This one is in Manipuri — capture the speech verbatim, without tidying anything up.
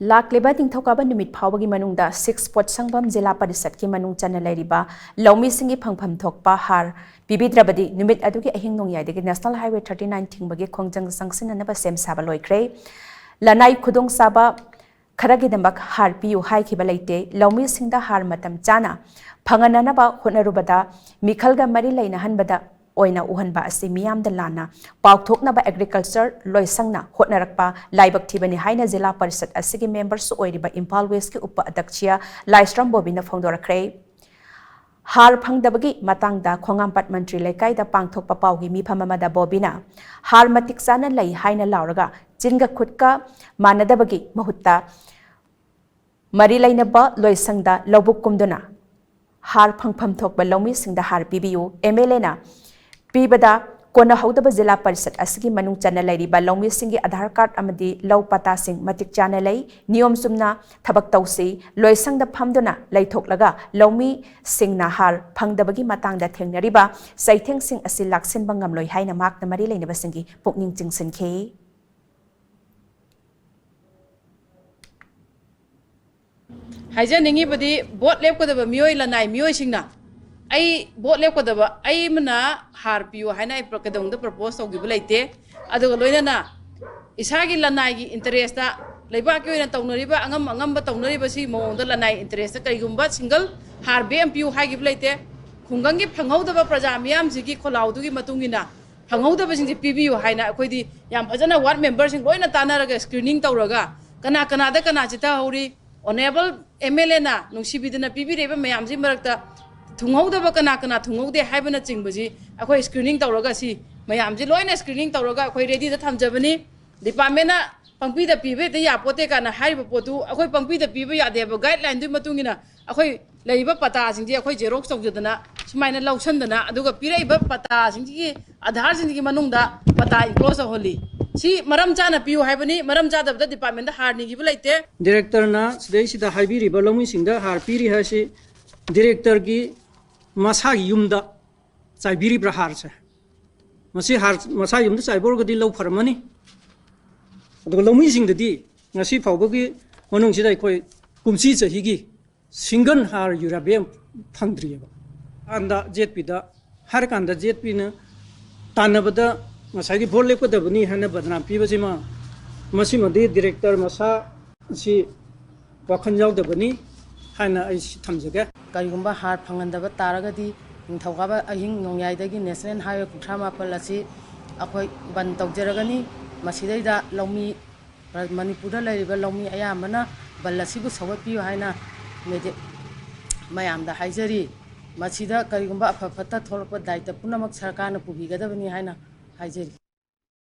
ꯂꯥꯛꯂꯤꯕ ꯅꯤꯡꯊꯧꯀꯥꯕ ꯅꯨꯃꯤꯠ ꯐꯥꯎꯕꯒꯤ ꯃꯅꯨꯡꯗ ꯁꯤꯛꯁ ꯄꯣꯠꯁꯪꯕꯝ ꯖꯤꯂꯥ ꯄꯔꯤꯁꯠꯀꯤ ꯃꯅꯨꯡ ꯆꯟꯅ ꯂꯩꯔꯤꯕ ꯂꯧꯃꯤꯁꯤꯡꯒꯤ ꯐꯪꯐꯝ ꯊꯣꯛꯄ ꯍꯥꯔ ꯄꯤꯕꯤꯗ꯭ꯔꯕꯗꯤ ꯅꯨꯃꯤꯠ ꯑꯗꯨꯒꯤ ꯑꯍꯤꯡ ꯅꯣꯡꯌꯥꯏꯗꯒꯤ National Highway thirty nine ꯊꯤꯡꯕꯒꯤ ꯈꯣꯡꯖꯪ ꯆꯪꯁꯤꯟꯅꯅꯕ ꯁꯦꯝ ꯁꯥꯕ ꯂꯣꯏꯈ꯭ꯔꯦ꯫ ꯂꯅꯥꯏ ꯈꯨꯗꯣꯡꯆꯥꯕ ꯈꯔꯒꯤꯗꯃꯛ ꯍꯥꯔ ꯄꯤꯌꯨ ꯍꯥꯏꯈꯤꯕ ꯂꯩꯇꯦ꯫ ꯂꯧꯃꯤꯁꯤꯡꯗ ꯍꯥꯔ ꯃꯇꯝ ꯆꯥꯅ ꯐꯪꯍꯟꯅꯅꯕ ꯍꯣꯠꯅꯔꯨꯕꯗ ꯃꯤꯈꯜꯒ ꯃꯔꯤ ꯂꯩꯅꯍꯟꯕꯗ ꯑꯣꯏꯅ ꯎꯍꯟꯕ ꯑꯁꯤ ꯃꯤꯌꯥꯝꯗ ꯂꯥꯟꯅ ꯄꯥꯎꯊꯣꯛꯅꯕ Agriculture ꯂꯣꯏꯁꯪꯅ ꯍꯣꯠꯅꯔꯛꯄ ꯂꯥꯏꯕꯛ ꯊꯤꯕꯅꯤ ꯍꯥꯏꯅ ꯖꯤꯂꯥ ꯄꯔꯤꯁꯠ ꯑꯁꯤꯒꯤ ꯃꯦꯝꯕꯔꯁꯨ ꯑꯣꯏꯔꯤꯕ ꯏꯝꯐꯥꯜ ꯋꯦꯁꯀꯤ ꯎꯄ ꯑꯗꯛꯁꯤꯌꯥ ꯂꯥꯏꯁ꯭ꯔꯝ ꯕꯣꯕꯤꯅ ꯐꯣꯡꯗꯣꯔꯛꯈ꯭ꯔꯦ꯫ ꯍꯥꯔ ꯐꯪꯗꯕꯒꯤ ꯃꯇꯥꯡꯗ ꯈꯣꯡꯉꯥꯝꯄꯥꯠ ꯃꯟꯇ꯭ꯔꯤ ꯂꯩꯀꯥꯏꯗ ꯄꯥꯡꯊꯣꯛꯄ ꯄꯥꯎꯒꯤ ꯃꯤꯐꯝ ꯑꯃꯗ ꯕꯣꯕꯤꯅ ꯍꯥꯔ ꯃꯇꯤꯛ ꯆꯥꯅ ꯂꯩ ꯍꯥꯏꯅ ꯂꯥꯎꯔꯒ ꯆꯤꯟꯒ ꯈꯨꯠꯀ ꯃꯥꯟꯅꯗꯕꯒꯤ ꯃꯍꯨꯠꯇ ꯃꯔꯤ ꯂꯩꯅꯕ ꯂꯣꯏꯁꯪꯗ ꯂꯧꯕꯨꯛ ꯀꯨꯝꯗꯨꯅ ꯍꯥꯔ ꯐꯪꯐꯝ ꯊꯣꯛꯄ ꯂꯧꯃꯤꯁꯤꯡꯗ ꯍꯥꯔ ꯄꯤꯕꯤꯌꯨ꯫ MLAꯅ ꯄꯤꯕꯗ ꯀꯣꯟꯅꯍꯧꯗꯕ ꯖꯤꯂꯥ ꯄꯔꯤꯁꯠ ꯑꯁꯤꯒꯤ ꯃꯅꯨꯡ ꯆꯟꯅ ꯂꯩꯔꯤꯕ ꯂꯧꯃꯤꯁꯤꯡꯒꯤ ꯑꯙꯥꯔ ꯀꯥꯔꯗ ꯑꯃꯗꯤ ꯂꯧ ꯄꯇꯥꯁꯤꯡ ꯃꯇꯤꯛ ꯆꯥꯅ ꯂꯩ꯫ ꯅꯤꯌꯣꯝ ꯆꯨꯝꯅ ꯊꯕꯛ ꯇꯧꯁꯤ꯫ ꯂꯣꯏꯁꯪꯗ ꯐꯝꯗꯨꯅ ꯂꯩꯊꯣꯛꯂꯒ ꯂꯧꯃꯤꯁꯤꯡꯅ ꯍꯥꯔ ꯐꯪꯗꯕꯒꯤ ꯃꯇꯥꯡꯗ ꯊꯦꯡꯅꯔꯤꯕ ꯆꯩꯊꯦꯡꯁꯤꯡ ꯑꯁꯤ ꯂꯥꯛꯁꯤꯟꯕ ꯉꯝꯂꯣꯏ ꯍꯥꯏꯅ ꯃꯍꯥꯛꯅ ꯃꯔꯤ ꯂꯩꯅꯕꯁꯤꯡꯒꯤ ꯄꯨꯛꯅꯤꯡ ꯆꯤꯡꯁꯤꯟꯈꯤ꯫ ꯍꯥꯏꯖꯅꯤꯡꯉꯤꯕꯗꯤ, ꯚꯣꯠ ꯂꯦꯞꯀꯗꯕ ꯃꯤꯑꯣꯏ, ꯂꯅꯥꯏ ꯃꯤꯑꯣꯏꯁꯤꯡꯅ, ꯑꯩ ꯚꯣꯠ ꯂꯦꯞꯀꯗꯕ, ꯑꯩ ꯑꯃꯅ ꯍꯥꯔ ꯄꯤꯌꯨ ꯍꯥꯏꯅ ꯑꯩ ꯀꯩꯗꯧꯅꯨꯡꯗ ꯄ꯭ꯔꯄꯣꯁ ꯇꯧꯈꯤꯕ ꯂꯩꯇꯦ꯫ ꯑꯗꯨꯒ ꯂꯣꯏꯅꯅ ꯏꯁꯥꯒꯤ ꯂꯅꯥꯏꯒꯤ ꯏꯟꯇꯔꯦꯁꯇ, ꯂꯩꯕꯥꯛꯀꯤ ꯑꯣꯏꯅ ꯇꯧꯅꯔꯤꯕ, ꯑꯉꯝ ꯑꯉꯝꯕ ꯇꯧꯅꯔꯤꯕꯁꯤ ꯃꯑꯣꯡꯗ ꯂꯅꯥꯏ ꯏꯟꯇꯔꯦꯁꯇ ꯀꯔꯤꯒꯨꯝꯕ ꯁꯤꯡꯒꯜ ꯍꯥꯔ ꯕꯦꯛ ꯑꯃ ꯄꯤꯌꯨ ꯍꯥꯏꯈꯤꯕ ꯂꯩꯇꯦ꯫ ꯈꯨꯡꯒꯪꯒꯤ ꯐꯪꯍꯧꯗꯕ ꯄ꯭ꯔꯖꯥ ꯃꯤꯌꯥꯝꯁꯤꯒꯤ ꯈꯣꯜꯂꯥꯎꯗꯨꯒꯤ ꯃꯇꯨꯡ ꯏꯟꯅ ꯐꯪꯍꯧꯗꯕꯁꯤꯡꯁꯦ ꯄꯤꯕꯤꯌꯨ ꯍꯥꯏꯅ ꯑꯩꯈꯣꯏꯗꯤ ꯌꯥꯝ ꯐꯖꯅ ꯋꯥꯔꯗ ꯃꯦꯝꯕꯔꯁꯤꯡ ꯂꯣꯏꯅ ꯇꯥꯟꯅꯔꯒ ꯁ꯭ꯀ꯭ꯔꯤꯅꯤꯡ ꯇꯧꯔꯒ ꯀꯅꯥ ꯀꯅꯥꯗ ꯀꯅꯥ ꯆꯤꯊꯍꯧꯔꯤ, ꯑꯣꯅꯔꯦꯕꯜ MLAꯅ ꯅꯨꯡꯁꯤꯕꯤꯗꯨꯅ ꯄꯤꯕꯤꯔꯛꯏꯕ ꯃꯌꯥꯝꯁꯤ ꯃꯔꯛꯇ ꯊꯨꯡꯍꯧꯗꯕ ꯀꯅꯥ ꯀꯅꯥ ꯊꯨꯡꯍꯧꯗꯦ ꯍꯥꯏꯕꯅꯆꯤꯡꯕꯁꯤ ꯑꯩꯈꯣꯏ ꯁ꯭ꯀ꯭ꯔꯤꯅꯤꯡ ꯇꯧꯔꯒ ꯁꯤ ꯃꯌꯥꯝꯁꯤ ꯂꯣꯏꯅ ꯁ꯭ꯀ꯭ꯔꯤꯅꯤꯡ ꯇꯧꯔꯒ ꯑꯩꯈꯣꯏ ꯔꯦꯗꯤꯗ ꯊꯝꯖꯕꯅꯤ꯫ ꯗꯤꯄꯥꯔꯠꯃꯦꯟꯅ ꯄꯪꯄꯤꯗ ꯄꯤꯕ ꯍꯦꯛꯇ ꯌꯥꯄꯣꯠꯇꯦ ꯀꯥꯏꯅ ꯍꯥꯏꯔꯤꯕ ꯄꯣꯠꯇꯨ ꯑꯩꯈꯣꯏ ꯄꯪꯄꯤꯗ ꯄꯤꯕ ꯌꯥꯗꯦ ꯍꯥꯏꯕ ꯒꯥꯏꯗꯂꯥꯏꯟꯗꯨꯒꯤ ꯃꯇꯨꯡ ꯏꯟꯅ ꯑꯩꯈꯣꯏ ꯂꯩꯔꯤꯕ ꯄꯇꯥꯁꯤꯡꯁꯦ ꯑꯩꯈꯣꯏ ꯖꯦꯔꯣꯛꯁ ꯇꯧꯖꯗꯅ ꯁꯨꯃꯥꯏꯅ ꯂꯧꯁꯟꯗꯅ, ꯑꯗꯨꯒ ꯄꯤꯔꯛꯏꯕ ꯄꯇꯥꯁꯤꯡꯁꯤꯒꯤ, ꯑꯙꯥꯔꯁꯤꯡꯁꯤꯒꯤ ꯃꯅꯨꯡꯗ ꯄꯇꯥ ꯏꯟꯀ꯭ꯂꯣꯖ ꯇꯧꯍꯜꯂꯤ꯫ ꯁꯤ ꯃꯔꯝ ꯆꯥꯅ ꯄꯤꯌꯨ ꯍꯥꯏꯕꯅꯤ, ꯃꯔꯝ ꯆꯥꯗꯕꯗ ꯗꯤꯄꯥꯔꯠꯃꯦꯟꯗ ꯍꯥꯔ ꯅꯤꯈꯤꯕ ꯂꯩꯇꯦ꯫ ꯗꯤꯔꯦꯛꯇꯔꯅ ꯁꯤꯗꯩꯁꯤꯗ ꯍꯥꯏꯕꯤꯔꯤꯕ ꯂꯧꯃꯤꯁꯤꯡꯗ ꯍꯥꯔ ꯄꯤꯔꯤ ꯍꯥꯏꯁꯤ ꯗꯤꯔꯦꯛꯇꯔꯒꯤ ꯃꯁꯥꯒꯤ ꯌꯨꯝꯗ ꯆꯥꯏꯕꯤꯔꯤꯕ꯭ꯔꯥ ꯍꯥꯔꯁꯦ? ꯃꯁꯤ ꯍꯥꯔ ꯃꯁꯥ ꯌꯨꯝꯗ ꯆꯥꯏꯕ ꯑꯣꯏꯔꯒꯗꯤ ꯂꯧ ꯐꯔꯝꯃꯅꯤ꯫ ꯑꯗꯨꯒ ꯂꯧꯃꯤꯁꯤꯡꯗꯗꯤ ꯉꯁꯤ ꯐꯥꯎꯕꯒꯤ ꯃꯅꯨꯡꯁꯤꯗ ꯑꯩꯈꯣꯏ ꯀꯨꯝꯁꯤ ꯆꯍꯤꯒꯤ single ꯍꯥꯔ ꯌꯨꯔꯤꯌꯥ ꯕꯦꯛ ꯑꯃ ꯐꯪꯗ꯭ꯔꯤꯑꯕ꯫ ꯀꯥꯟꯗ ꯖꯦꯠ ꯄꯤꯗ ꯍꯥꯏꯔꯀꯥꯟꯗ ꯖꯦꯠ ꯄꯤꯅ ꯇꯥꯟꯅꯕꯗ ꯉꯁꯥꯏꯒꯤ ꯚꯣꯠ ꯂꯦꯞꯀꯗꯕꯅꯤ ꯍꯥꯏꯅ ꯕꯗꯅꯥꯝ ꯄꯤꯕꯁꯤꯃ, ꯃꯁꯤꯃꯗꯤ ꯗꯤꯔꯦꯛꯇꯔ ꯃꯁꯥ ꯑꯁꯤ ꯋꯥꯈꯜ ꯌꯥꯎꯗꯕꯅꯤ ꯍꯥꯏꯅ ꯑꯩ ꯁꯤ ꯊꯝꯖꯒꯦ꯫ ꯀꯔꯤꯒꯨꯝꯕ ꯍꯥꯔ ꯐꯪꯍꯟꯗꯕ ꯇꯥꯔꯒꯗꯤ ꯅꯤꯡꯊꯧꯀꯥꯕ ꯑꯍꯤꯡ ꯅꯣꯡꯌꯥꯏꯗꯒꯤ ꯅꯦꯁꯅꯦꯜ ꯍꯥꯏꯋꯦ ꯀꯨꯟꯊ꯭ꯔꯥ ꯃꯥꯄꯜ ꯑꯁꯤ ꯑꯩꯈꯣꯏ ꯕꯟ ꯇꯧꯖꯔꯒꯅꯤ꯫ ꯃꯁꯤꯗꯩꯗ ꯂꯧꯃꯤ, ꯃꯅꯤꯄꯨꯔꯗ ꯂꯩꯔꯤꯕ ꯂꯧꯃꯤ ꯑꯌꯥꯝꯕꯅ ꯕꯟ ꯑꯁꯤꯕꯨ ꯁꯧꯒꯠꯄꯤꯌꯨ ꯍꯥꯏꯅ ꯃꯦꯗꯤ-, ꯃꯌꯥꯝꯗ ꯍꯥꯏꯖꯔꯤ꯫ ꯃꯁꯤꯗ ꯀꯔꯤꯒꯨꯝꯕ ꯑꯐ ꯐꯠꯇ ꯊꯣꯛꯂꯛꯄ ꯗꯥꯏꯇ ꯄꯨꯝꯅꯃꯛ ꯁꯔꯀꯥꯔꯅ ꯄꯨꯕꯤꯒꯗꯕꯅꯤ ꯍꯥꯏꯅ ꯍꯥꯏꯖꯔꯤ꯫